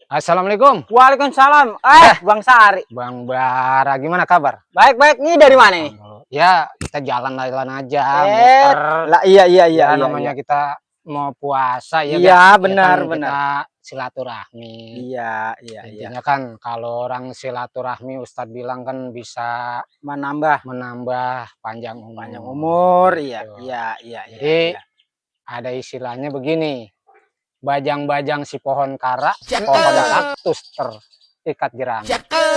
Assalamualaikum. Waalaikumsalam. Bang Sari. Bang Bara, gimana kabar? Baik-baik. Nih dari mana nih? Ya, kita jalan-jalan aja, muter. Lah iya, namanya kita mau puasa ya, iya, benar. benar. Kita silaturahmi. Iya. Intinya kan kalau orang silaturahmi Ustadz bilang kan bisa menambah panjang umur. Gitu. Iya. Jadi ada istilahnya begini. Bajang-bajang si pohon kara, pohon kaktus terikat jerami.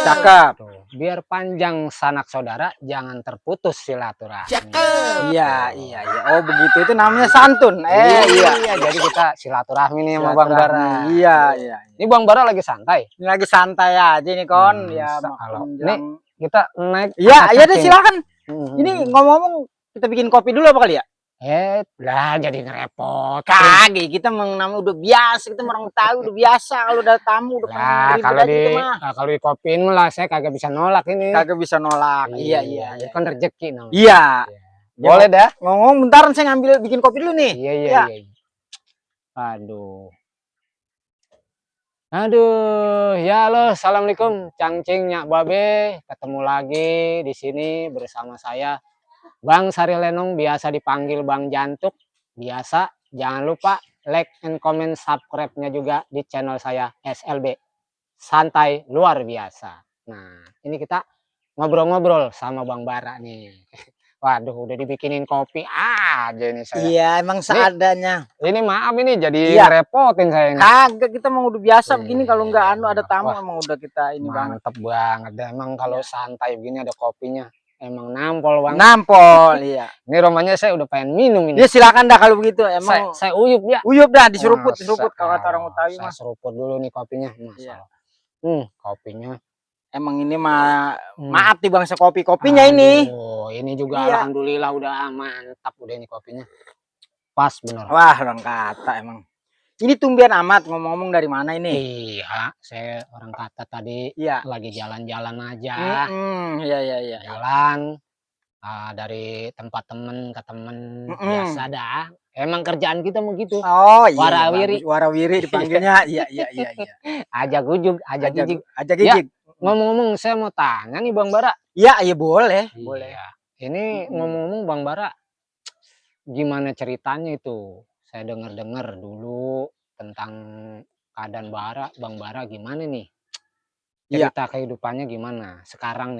Cakep. Biar panjang sanak saudara, jangan terputus silaturahmi. Iya. Oh begitu, itu namanya santun. Iya. Jadi kita silaturahmi nih sama Bang Bara. Iya. Ini Bang Bara lagi santai. Ini lagi santai aja nih kon. Ya kalau ini kita naik. Iya deh silakan. Ini ngomong-ngomong kita bikin kopi dulu apa kali ya? Lah jadi ngerepot. Kagak, kita namanya udah biasa, kita orang tahu udah biasa kalau udah tamu udah kalau di kopiin lah saya kagak bisa nolak ini. Kagak bisa nolak. Iya. Kan rezeki namanya. Iya. Boleh dah. Ngomong bentar saya ngambil bikin kopi dulu nih. Iya. Aduh, ya halo, assalamualaikum, Cangcing Nyak Babe, ketemu lagi di sini bersama saya. Bang Sari Lenong, biasa dipanggil Bang Jantuk. Biasa, jangan lupa like and comment, subscribe-nya juga di channel saya SLB. Santai luar biasa. Nah, ini kita ngobrol-ngobrol sama Bang Bara nih. Waduh, udah dibikinin kopi aja nih saya. Iya, emang seadanya. Ini maaf ini jadi ngerepotin saya ini. Kagak, kita mau udah biasa begini, kalau nggak ada tamu emang udah kita ini mantep banget. Emang kalau santai begini ada kopinya. Emang nampol Bang. Nampol, iya. Ini romanya saya udah pengen minum ini. Ya silakan dah kalau begitu. Emang saya uyup ya. Uyup dah, diseruput kalau kata orang Betawi mah. Seruput dulu nih kopinya. Masalah. Kopinya. Emang ini maaf nih bangsa kopinya ini. Oh, ini juga alhamdulillah udah mantap udah ini kopinya. Pas bener. Wah, orang kata emang. Ini tumbian amat, ngomong-ngomong dari mana ini? Iya, saya orang kata tadi lagi jalan-jalan aja. Iya. Jalan dari tempat temen ke temen, biasa dah. Emang kerjaan kita mau gitu. Oh iya. Warawiri dipanggilnya. Iya. Ajak ujug, ajak gigig. Ya, ngomong-ngomong saya mau tanya nih Bang Bara. Iya boleh. Ini ngomong-ngomong Bang Bara, gimana ceritanya itu? Saya dengar-dengar dulu tentang keadaan Bang Bara gimana nih? Cerita kehidupannya gimana? Sekarang.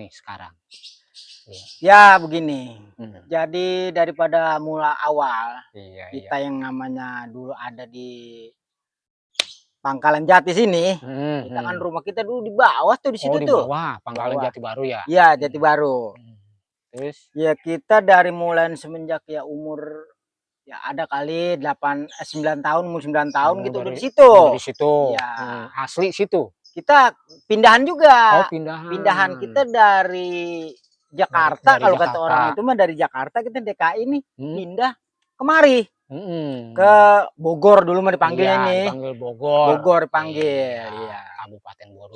Ya begini. Jadi daripada mula awal, kita yang namanya dulu ada di Pangkalan Jati sini, kita kan rumah kita dulu di bawah tuh di situ tuh. Wah, Pangkalan Jati Baru ya? Iya, Jati Baru. Terus? Ya kita dari mulai semenjak ya umur ya ada kali 9 tahun, umur 9 tahun gitu udah di situ. Di situ. Ya. Asli situ. Kita pindahan juga. Oh, pindahan. Pindahan kita dari Jakarta, kalau kata orang itu mah dari Jakarta kita DKI nih pindah kemari. Ke Bogor dulu mah dipanggilnya nih. Dipanggil Bogor. Bogor dipanggil. Iya.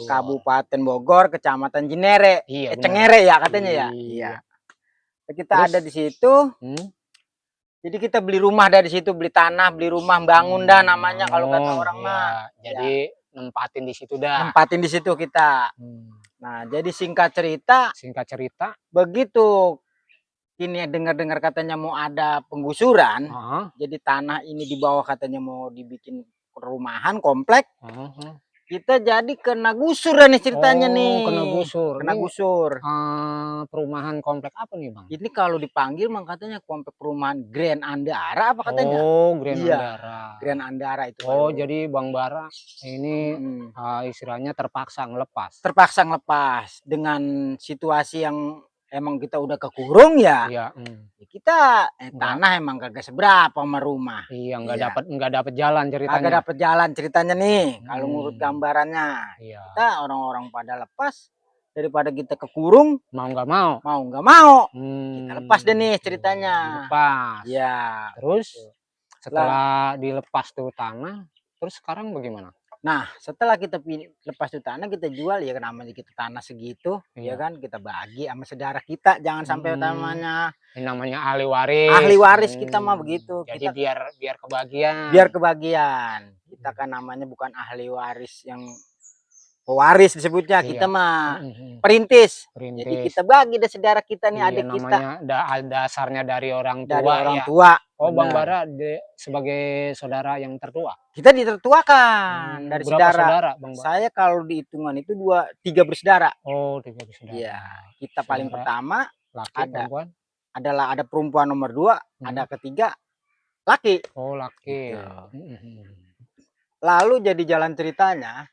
Kabupaten Bogor, Kecamatan Cinere. Cengere ya katanya ya. Iya. Kita ada di situ. Jadi kita beli rumah dari situ, beli tanah, beli rumah, bangun dah namanya kalau kata orang mah. Jadi nempatin di situ dah. Nempatin di situ kita. Nah, jadi singkat cerita begitu ini dengar-dengar katanya mau ada penggusuran. Jadi tanah ini di bawah katanya mau dibikin perumahan komplek. Kita jadi kena gusur nih ceritanya nih. Kena gusur. Perumahan komplek apa nih Bang? Ini kalau dipanggil mang katanya komplek perumahan Grand Andara apa katanya? Oh, Grand Andara. Grand Andara itu. Oh, jadi Bang Bara ini istilahnya terpaksa ngelepas. Terpaksa ngelepas dengan situasi yang emang kita udah kekurung ya. Iya. Kita tanah emang kagak seberapa sama rumah. Iya, nggak dapat jalan ceritanya. Kagak dapat jalan ceritanya nih. Kalau ngurut gambarannya. Iya. Kita orang-orang pada lepas daripada kita kekurung. Mau nggak mau. Kita lepas deh nih ceritanya. Lepas. Ya. Terus setelah dilepas tuh tanah, terus sekarang bagaimana? Nah, setelah kita lepas tuh tanah, kita jual ya namanya kita tanah segitu, ya kan kita bagi sama saudara kita, jangan sampai namanya ahli waris. Ahli waris kita mah begitu. Jadi biar kebagian. Biar kebagian. Kita kan namanya bukan ahli waris yang pewaris disebutnya, Iya. kita mah perintis. Perintis. Jadi kita bagi deh saudara kita nih, Iya, adik kita. namanya dasarnya dari orang tua. Dari orang ya. tua. Oh, benar. Bang Bara sebagai saudara yang tertua. Kita ditertuakan dari Berapa saudara, Bang Bang Bara? Saya kalau di hitungan itu 3 bersaudara. Oh, 3 bersaudara. Iya, kita paling pertama laki, perempuan. Ada perempuan nomor 2, ada ketiga laki. Oh, laki. Gitu. Lalu jadi jalan ceritanya,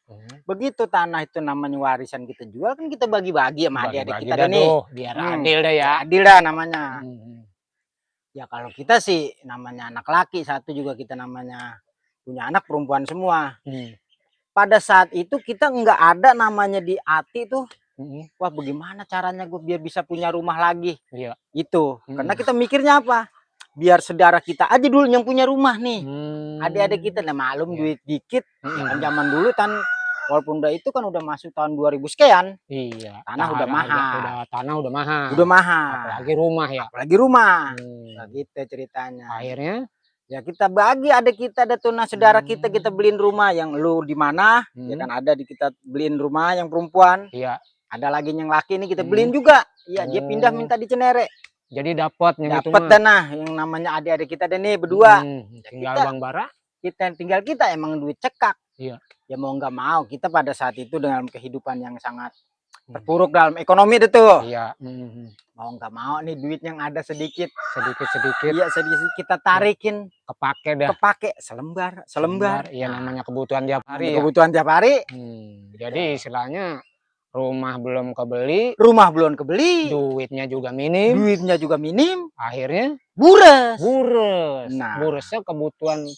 begitu tanah itu namanya warisan kita jual, kan kita bagi-bagi sama adik-adik kita nih. Biar adil deh ya. Adil dah namanya. Ya kalau kita sih namanya anak laki, satu juga kita namanya punya anak perempuan semua. Pada saat itu kita nggak ada namanya di hati tuh, wah bagaimana caranya gue biar bisa punya rumah lagi. Iya. Itu. Karena kita mikirnya apa? Biar saudara kita aja dulu yang punya rumah nih. Adik-adik kita, nah malum duit dikit. Kan zaman dulu walaupun itu kan udah masuk tahun 2000 sekian. Iya. Tanah udah mahal. Tanah udah mahal. Udah mahal. Apalagi rumah ya. Apalagi rumah. Nah, gitu ceritanya. Akhirnya ya kita bagi adik kita, ada tuh saudara kita beliin rumah. Yang lu di mana? Ya kan ada di kita beliin rumah yang perempuan. Iya. Ada lagi yang laki ini kita beliin juga. Iya, dia pindah minta di Cenere. Jadi dapat tanah yang namanya adik-adik kita nih berdua. Tinggal Bang Bara. Kita emang duit cekak. Iya. Ya mau nggak mau kita pada saat itu dengan kehidupan yang sangat terpuruk dalam ekonomi itu. Iya. Mau nggak mau nih duit yang ada sedikit. Iya, sedikit kita tarikin. Kepake selembar. Iya, namanya kebutuhan tiap hari. Kebutuhan tiap hari. Jadi istilahnya rumah belum kebeli, duitnya juga minim, akhirnya bures. Nah, buresnya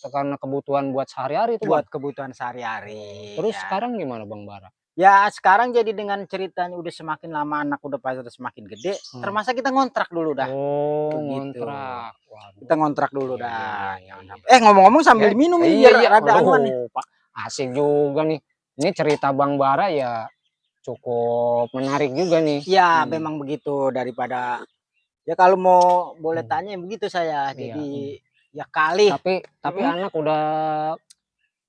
karena kebutuhan buat sehari-hari itu, buat kebutuhan sehari-hari. Terus sekarang gimana Bang Bara? Ya sekarang jadi dengan ceritanya udah semakin lama anak udah semakin gede, termasuk kita ngontrak dulu dah. Oh, ngontrak. Kita ngontrak dulu dah. Ngomong-ngomong sambil minum biar rada aman nih. Asik juga nih. Ini cerita Bang Bara ya cukup menarik juga nih. Ya memang begitu, daripada ya kalau mau boleh tanya begitu saya. Jadi ya kali. Tapi anak udah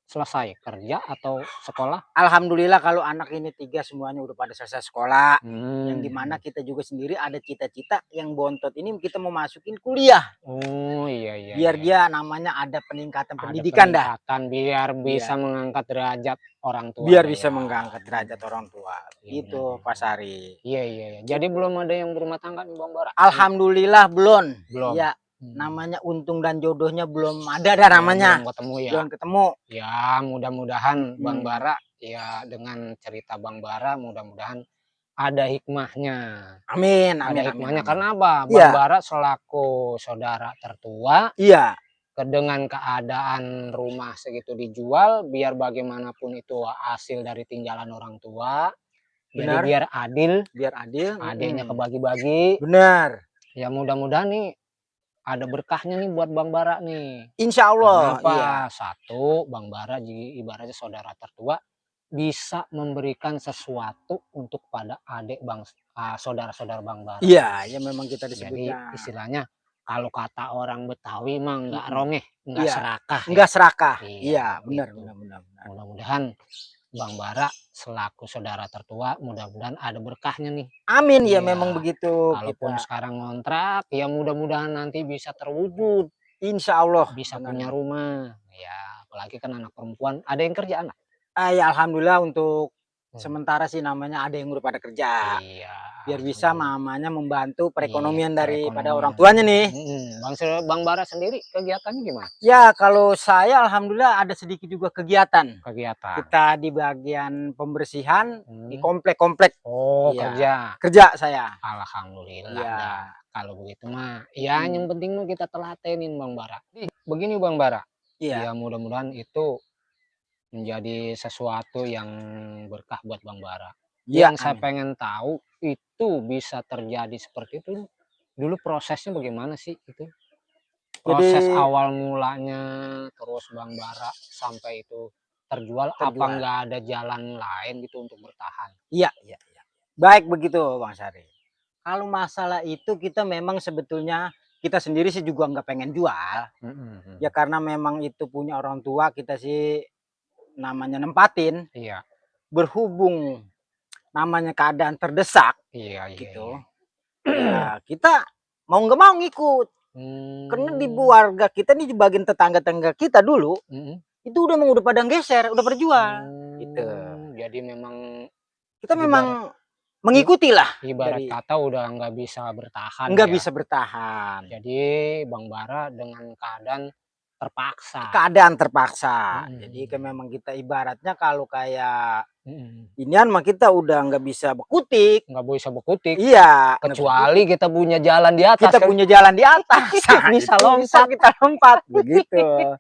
selesai kerja atau sekolah? Alhamdulillah kalau anak ini 3 semuanya udah pada selesai sekolah. Yang dimana kita juga sendiri ada cita-cita yang bontot ini kita mau masukin kuliah. Oh iya. Biar dia namanya ada peningkatan pendidikan dah. Biar bisa mengangkat derajat orang tua. Biar bisa mengangkat derajat orang tua. Gitu Pak Sari. Iya. Jadi belum ada yang berumah tangga nih Bang Bara? Alhamdulillah belum. Belum. Ya. Namanya untung dan jodohnya belum ada dah namanya. Belum ketemu. Ya mudah-mudahan Bang Bara ya dengan cerita Bang Bara mudah-mudahan ada hikmahnya. Amin. Ada hikmahnya karena apa? Bang Bara selaku saudara tertua. Iya. Dengan keadaan rumah segitu dijual, biar bagaimanapun itu hasil dari tinggalan orang tua. Benar. Jadi biar adil. Adiknya kebagi-bagi. Benar. Ya mudah-mudahan nih ada berkahnya nih buat Bang Bara nih. Insya Allah. Kenapa? Iya. Satu, Bang Bara ibaratnya saudara tertua bisa memberikan sesuatu untuk pada adik saudara-saudara Bang Bara. Iya, ya memang kita disebutnya. Jadi istilahnya kalau kata orang Betawi mah nggak rongeh, nggak serakah. Nggak serakah. Iya, benar. Mudah-mudahan Bang Bara selaku saudara tertua mudah-mudahan ada berkahnya nih. Amin ya memang begitu. Kalaupun sekarang ngontrak ya mudah-mudahan nanti bisa terwujud. Insya Allah. Bisa punya rumah. Ya apalagi kan anak perempuan. Ada yang kerja anak? Ya alhamdulillah untuk sementara sih namanya ada yang udah pada kerja. Iya. Biar bisa mamanya membantu perekonomian daripada orang tuanya nih. Bang Bara sendiri kegiatannya gimana? Ya kalau saya alhamdulillah ada sedikit juga kegiatan. Kita di bagian pembersihan di komplek-komplek. Oh kerja saya. Alhamdulillah. Ya. Kalau begitu mah ya yang penting mah kita telatenin Bang Bara. Begini Bang Bara. Ya mudah-mudahan itu menjadi sesuatu yang berkah buat Bang Bara. Yang saya pengen tahu itu bisa terjadi seperti itu dulu prosesnya bagaimana sih itu? Proses awal mulanya terus Bang Bara sampai itu terjual. Apa nggak ada jalan lain gitu untuk bertahan? Iya. Baik begitu Bang Sari. Kalau masalah itu kita memang sebetulnya kita sendiri sih juga nggak pengen jual. Ya karena memang itu punya orang tua kita sih namanya nempatin. Iya. berhubung namanya keadaan terdesak, gitu. Ya, kita mau nggak mau ngikut. Karena di warga kita nih, di bagian tetangga-tetangga kita dulu, itu udah pada geser, udah pada jual. Gitu. Jadi memang kita memang mengikuti lah. Ibarat kata udah nggak bisa bertahan. Nggak bisa bertahan. Jadi Bang Bara dengan keadaan terpaksa. Jadi kan memang kita ibaratnya kalau kayak inian mah kita udah nggak bisa berkutik. Iya. Kecuali kita punya jalan di atas. Kita punya jalan di atas. Bisa lompat. Kita lompat. Begitu.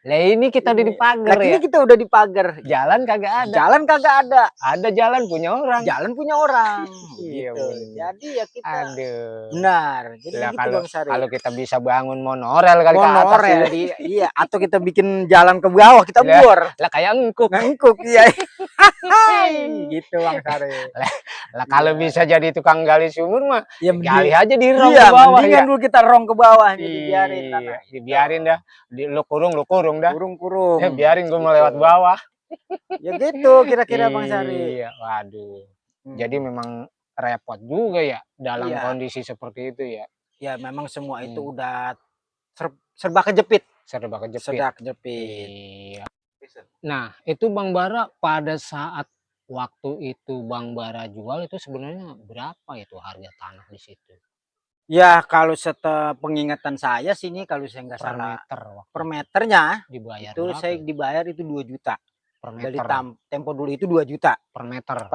Lah ini kita udah dipagar ya. Ini kita udah dipagar. Jalan kagak ada. Ada jalan punya orang. Gitu. Jadi ya kita. Benar. Jadi gitu kalau kita bisa bangun monorel kali ke atas. Iya. Atau kita bikin jalan ke bawah, kita bor. Lah kayak engkuk. Iya. Gitu Bang Sari. Lah kalau bisa jadi tukang gali sumur mah ya gali aja di rong ke bawah. Mendingan dulu kita rong ke bawah nih, dibiarin tanah. Dibiarin dah. Lu kurung dah. Kurung. Ya, biarin gua mau lewat bawah. Ya gitu kira-kira Bang Sari. Iya, waduh. Jadi memang repot juga ya dalam kondisi seperti itu ya. Ya memang semua itu udah serba kejepit. Iya. Nah, itu Bang Bara pada saat waktu itu Bang Bara jual itu sebenarnya berapa itu harga tanah di situ? Ya kalau setelah pengingatan saya sini, kalau saya nggak salah per meternya dibayar itu berapa? Saya dibayar itu 2 juta per meter. Dari tempo dulu itu 2 juta per meter.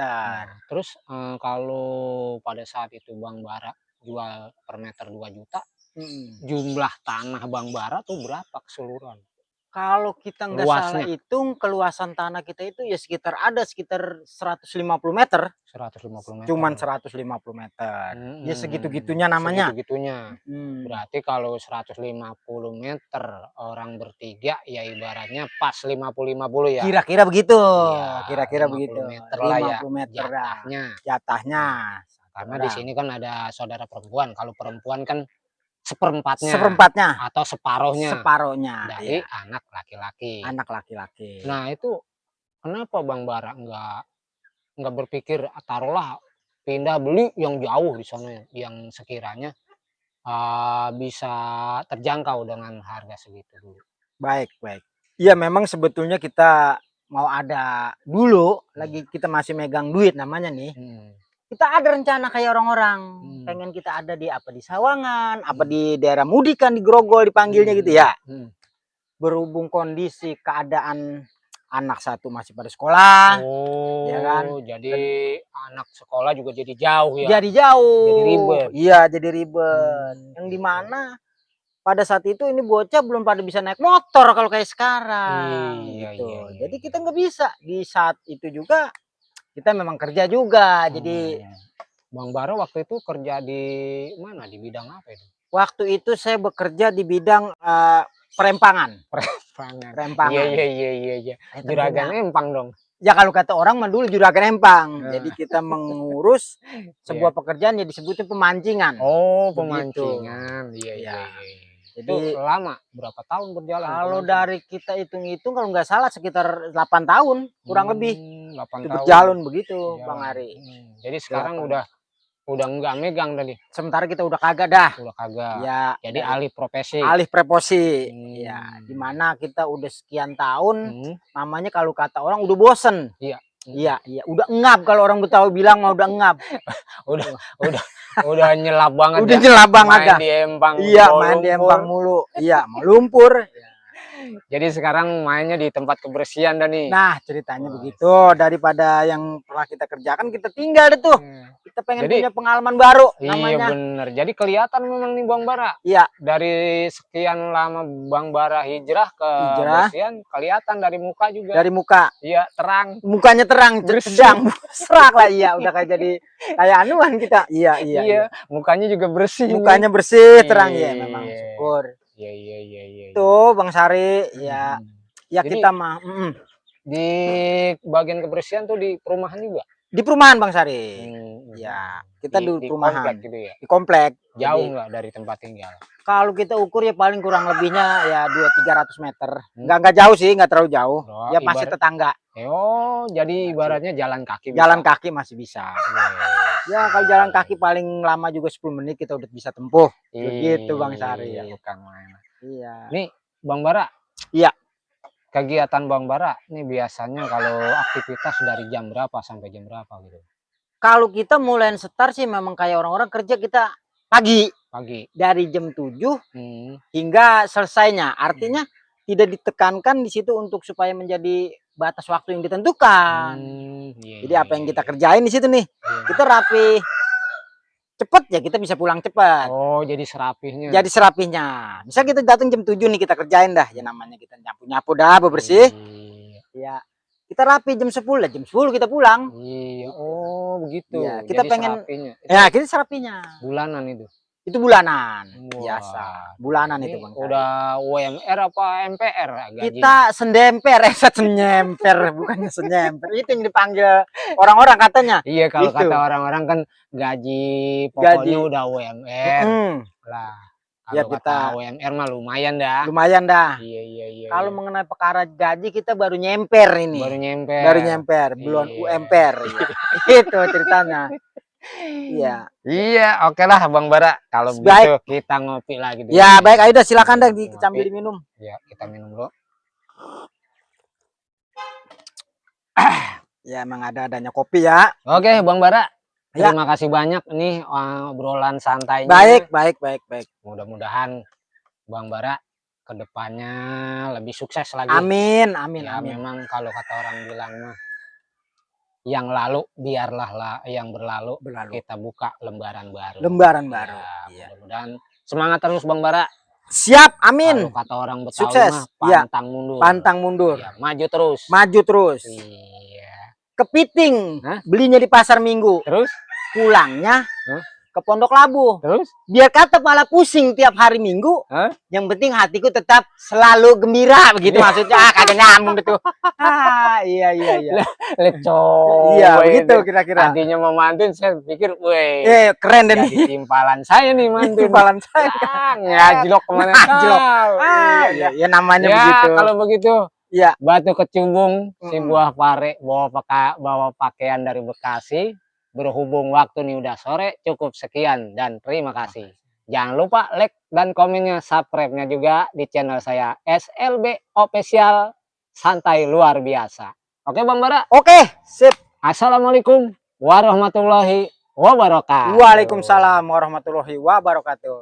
Nah, terus kalau pada saat itu Bang Bara jual per meter 2 juta, jumlah tanah Bang Bara tuh berapa keseluruhan? Kalau kita nggak salah hitung, keluasan tanah kita itu ya sekitar 150 meter. Cuman 150 meter. Ya segitu-gitunya namanya. Berarti kalau 150 meter orang bertiga ya ibaratnya pas 50-50 ya. Kira-kira begitu. Ya, kira-kira begitu. Meter lah ya. 50 meter jatahnya. Karena di sini kan ada saudara perempuan. Kalau perempuan kan seperempatnya atau separohnya dari anak laki-laki. Nah itu kenapa Bang Bara nggak berpikir taruhlah pindah beli yang jauh di sana yang sekiranya bisa terjangkau dengan harga segitu dulu? Baik. Iya memang sebetulnya kita mau ada dulu lagi kita masih megang duit namanya nih. Kita ada rencana kayak orang-orang, pengen kita ada di Sawangan, di daerah Mudikan, di Grogol dipanggilnya gitu ya. Berhubung kondisi keadaan anak satu masih pada sekolah, ya kan? Jadi anak sekolah juga jadi jauh ya. Jadi jauh. Jadi ribet. Iya, jadi ribet. Yang dimana pada saat itu ini bocah belum pada bisa naik motor kalau kayak sekarang. Gitu. Jadi kita nggak bisa. Di saat itu juga kita memang kerja juga, jadi Bang Bara waktu itu kerja di mana? Di bidang apa itu? Waktu itu saya bekerja di bidang perempangan. Iya. Juragan empang dong. Ya kalau kata orang mah dulu juragan empang. Jadi kita mengurus sebuah pekerjaan yang disebutnya pemancingan. Oh, pemancingan. Iya. Jadi itu lama berapa tahun berjalan? Kalau dari kita hitung-hitung kalau nggak salah sekitar 8 tahun kurang lebih. 8 tahun berjalan begitu Bang Ari. Jadi sekarang udah nggak megang tadi. Sementara kita udah kagak dah. Ya. Jadi alih profesi. Ya, dimana kita udah sekian tahun namanya kalau kata orang udah bosen. Iya, udah engap kalau orang Betawi bilang mah udah engap. udah nyelap banget. Udah nyelap banget dah. Main di empang. Iya, main di empang mulu. Iya, mau lumpur. Jadi sekarang mainnya di tempat kebersihan dah nih. Nah, ceritanya begitu. Daripada yang pernah kita kerjakan, kita tinggal deh tuh. Kita pengen punya pengalaman baru namanya. Iya bener. Jadi kelihatan memang nih Bang Bara. Iya. Dari sekian lama Bang Bara hijrah ke kebersihan, kelihatan dari muka juga. Dari muka. Iya, terang. Mukanya terang, sedang serak lah. Iya, udah kayak anuan kita. Iya. Mukanya juga bersih. Mukanya bersih, terang ya memang. Syukur. Iya. Tuh Bang Sari, ya jadi, kita mah di bagian kebersihan tuh di perumahan juga. Di perumahan Bang Sari. Ya, kita di komplek perumahan. gitu ya. Di komplek. Jauh nggak dari tempat tinggal? Kalau kita ukur ya paling kurang lebihnya ya 200-300 meter. Nggak jauh sih, nggak terlalu jauh. Ya masih tetangga. Oh, jadi ibaratnya jalan kaki. Jalan kaki masih bisa. Ya kalau jalan kaki paling lama juga 10 menit kita udah bisa tempuh. Begitu Bang Sari. Bukan main. Iya. Nih Bang Bara. Iya. Kegiatan Bang Bara nih biasanya kalau aktivitas dari jam berapa sampai jam berapa gitu? Kalau kita mulai start sih memang kayak orang-orang kerja kita pagi. Dari jam 7 hingga selesainya. Artinya tidak ditekankan di situ untuk supaya menjadi batas waktu yang ditentukan. Jadi apa yang kita kerjain di situ nih? Kita rapi cepet ya kita bisa pulang cepat. Oh, jadi serapihnya. Jadi serapihnya. Bisa kita datang jam 7 nih kita kerjain dah. Ya namanya kita nyapu-nyapu dah, bersih. Ya. Kita rapi jam 10 lah, jam 10 kita pulang. Iya. Oh, begitu. Ya, kita jadi pengen serapinya. Ya, kita serapinya. Bulanan itu. Itu bulanan. Biasa. Bulanan itu Bang. Udah UMR apa MPR gajinya? Kita sendemper, senyemper, bukannya senyemper. Itu yang dipanggil orang-orang katanya. Iya, kalau kata orang-orang kan gaji pokoknya udah UMR. Lah, kalau kita UMR mah lumayan dah. Lumayan dah. Iya. Kalau mengenai perkara gaji kita baru nyemper ini. Baru nyemper. Belum UMR. Itu ceritanya. Iya, oke lah Bang Bara. Kalau begitu kita ngopi lagi. Ya, baik, ayo dah silakan dah sambil diminum. Ya, kita minum dulu. Ya, emang adanya kopi ya. Oke, Bang Bara. Terima kasih banyak nih obrolan santainya. Baik. Mudah-mudahan Bang Bara kedepannya lebih sukses lagi. Amin. Memang kalau kata orang bilang mah yang lalu biarlah yang berlalu. Kita buka lembaran baru. Ya, mudah-mudahan semangat terus Bang Bara. Siap, amin. Kalau kata orang Betawi sukses. Mah pantang mundur. Ya, maju terus. Iya. Kepiting belinya di pasar Minggu. Terus pulangnya ke Pondok Labu. Terus biar kata kepala pusing tiap hari Minggu. Yang penting hatiku tetap selalu gembira, begitu maksudnya. Kagak nyambung gitu. Iya. Leco. Iya, begitu kira-kira. Tadinya mau mantun saya pikir, keren deh nih. Timpalan saya nih mantun. Timpalan saya. Ngajlok kemana? Ya namanya begitu. Kalau begitu. Ya, batu kecimbung si buah pare bawa pakaian dari Bekasi. Berhubung waktu ini udah sore, cukup sekian dan terima kasih. Jangan lupa like dan komennya, subscribe-nya juga di channel saya SLB Official Santai Luar Biasa. Oke Bang Bara? Oke, sip. Assalamualaikum warahmatullahi wabarakatuh. Waalaikumsalam warahmatullahi wabarakatuh.